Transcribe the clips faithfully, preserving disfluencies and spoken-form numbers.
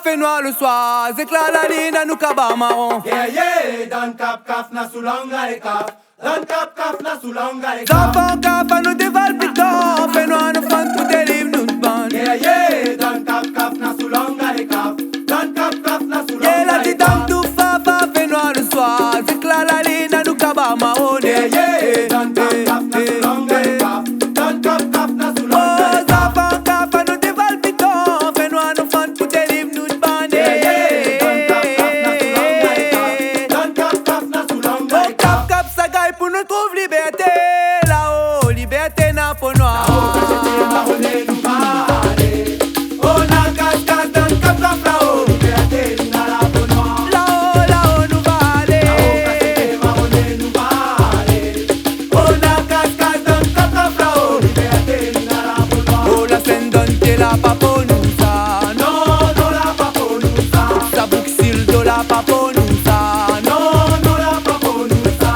Fé noir le soir, zékla la lune, anou kaba maron. Guerrier, dan Kap Kaf, na sou Langa é Kaf. Dan Kap Kaf, na sou Langa é Kaf. Zanfan Kaf, anou déval piton, fé noir, nou fann pou déliv nout bann. Guerrier, dan Kap Kaf, na sou Langa é Kaf. Dan Kap Kaf, na sou Langa é Kaf. Yé la di dan tout fafa, fé noir le soir, zékla la lune, anou kaba maron. Guerrier, dan Kap Kaf, na sou Langa é Kaf. Dan Kap Kaf, na sou Langa é Kaf. Oh, zanfan Kaf, anou déval piton, fé noir, nou fann pou déliv nout bann. Guerrier, dan Kap Kaf, na sou Langa é Kaf. Dan Kap Kaf, na sou Langa é Kaf. Oh, Kap Kaf, sa gay pou nou trouv libèrté. Lao, libèrté na po noir. Lao, kasété maroné, nou va alé. Oh, na kas kas dan Kap Kaf lao, libèrté na la po noir. Lao, lao, nou va alé. Lao, kasété maroné, nou va alé. Oh, na kas kas dan Kap Kaf lao, libèrté na la po noir. Oh, la Sint-Ann té la pa po nou sa. Non, non, la pa po nou sa. Sa bouk Sildo la pa po nou sa. Non, non, la pa po nou sa.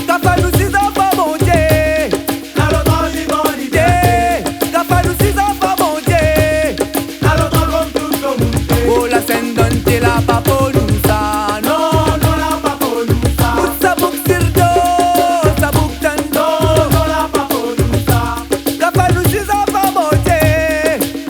Kaf anou si zanfan Bondié. Na lo tran vivan libèrté. Kaf anou si zanfan Bondié. Na lo tran konm tout lo moun fé. Oh, la Sint-Ann té la pa po nou sa. Non, non, la pa po nou sa. Tout sa bouk Sildo, sa bouk Tann. Non, non, la pa po nou sa. Kaf anou si zanfan Bondié.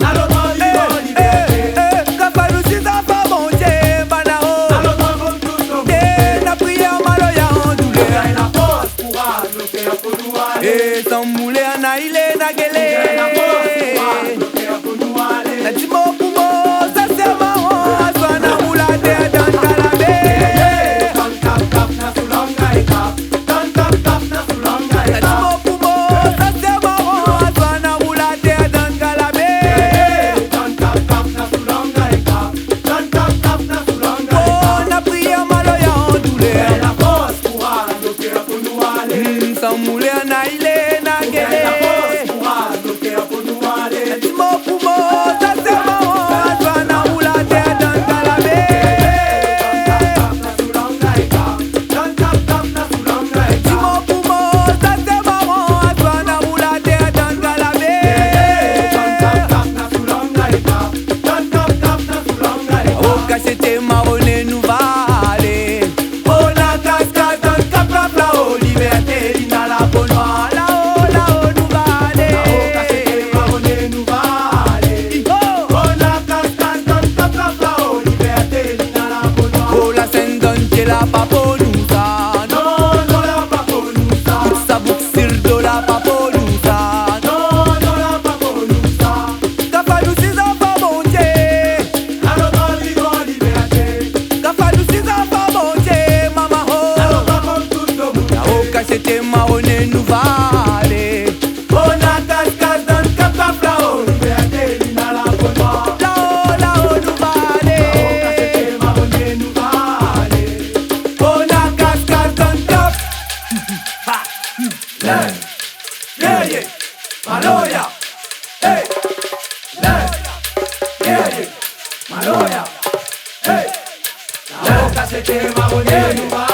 Na lo tran vivan libèrté. Eh, eh, kaf anou si zanfan Bondié, banna o. Na lo tran konm tout lo moun fé. Eh, na priyèr, maloya, an doulèr. Gingn la fors, kouraz, lo kèr pou nou alé. Eh, san moulèr, na ilé, na gélé. Gingn la fors, kouraz, lo kèr pou nou alé. Na di mo pou mo, sa sé maron, aswar na roul atèr dan Kalabé. Eh, eh, dan Kap Kaf, na sou Langa é Kaf. Dan Kap Kaf, na sou Langa é Kaf. Na di mo pou mo, sa sé maron, aswar na roul atèr dan Kalabé. Eh, eh, dan Kap Kaf, na sou Langa é Kaf. Dan Kap Kaf, na sou Langa é Kaf. Oh, na priyèr, maloya, an doulèr. Gingn la fors, kouraz, lo kèr pou nou alé. Hmm, san moulèr, na ilé, na gélé. Gingn la fors, kouraz, lo kèr pou nou alé. Na di mo pou mo, sa sé maron, aswar na roul atèr dan Kalabé. Na di mo pou mo, sa sé maron, aswar na roul atèr dan Kalabé. Lao, kasété maroné, nou va alé. Oh, na kas kas dan Kap Kaf lao, libèrté li na la po noir. Lao, lao, nou va alé. Lao, kasété maroné, nou va alé. Oh, na kas kas dan Kap Kaf lao, libèrté li na la po noir. Oh, la Sint-Ann té la pa po nou sa. Non, non, la pa po nou sa. Tout sa bouk Sildo la pa po nou sa. Non, non, la pa po nou sa. Kaf anou si zanfan Bondié. Na lo tran vivan libèrté. Kaf anou si zanfan Bondié, mama ho. Na lo tran konm tout lo moun fé. Lao, kasété maroné, nou va alé. Oh, na kas kas dan Kap Kaf lao, libèrté li na la po noir. Lao, lao, nou va alé. Lao, kasété maroné, nou va alé. Oh, na kas kas dan Kap. Ha. Lè. Guerrier, maloya, hey. Lè, guerrier, maloya, hey. Lao, kasété maroné, nou va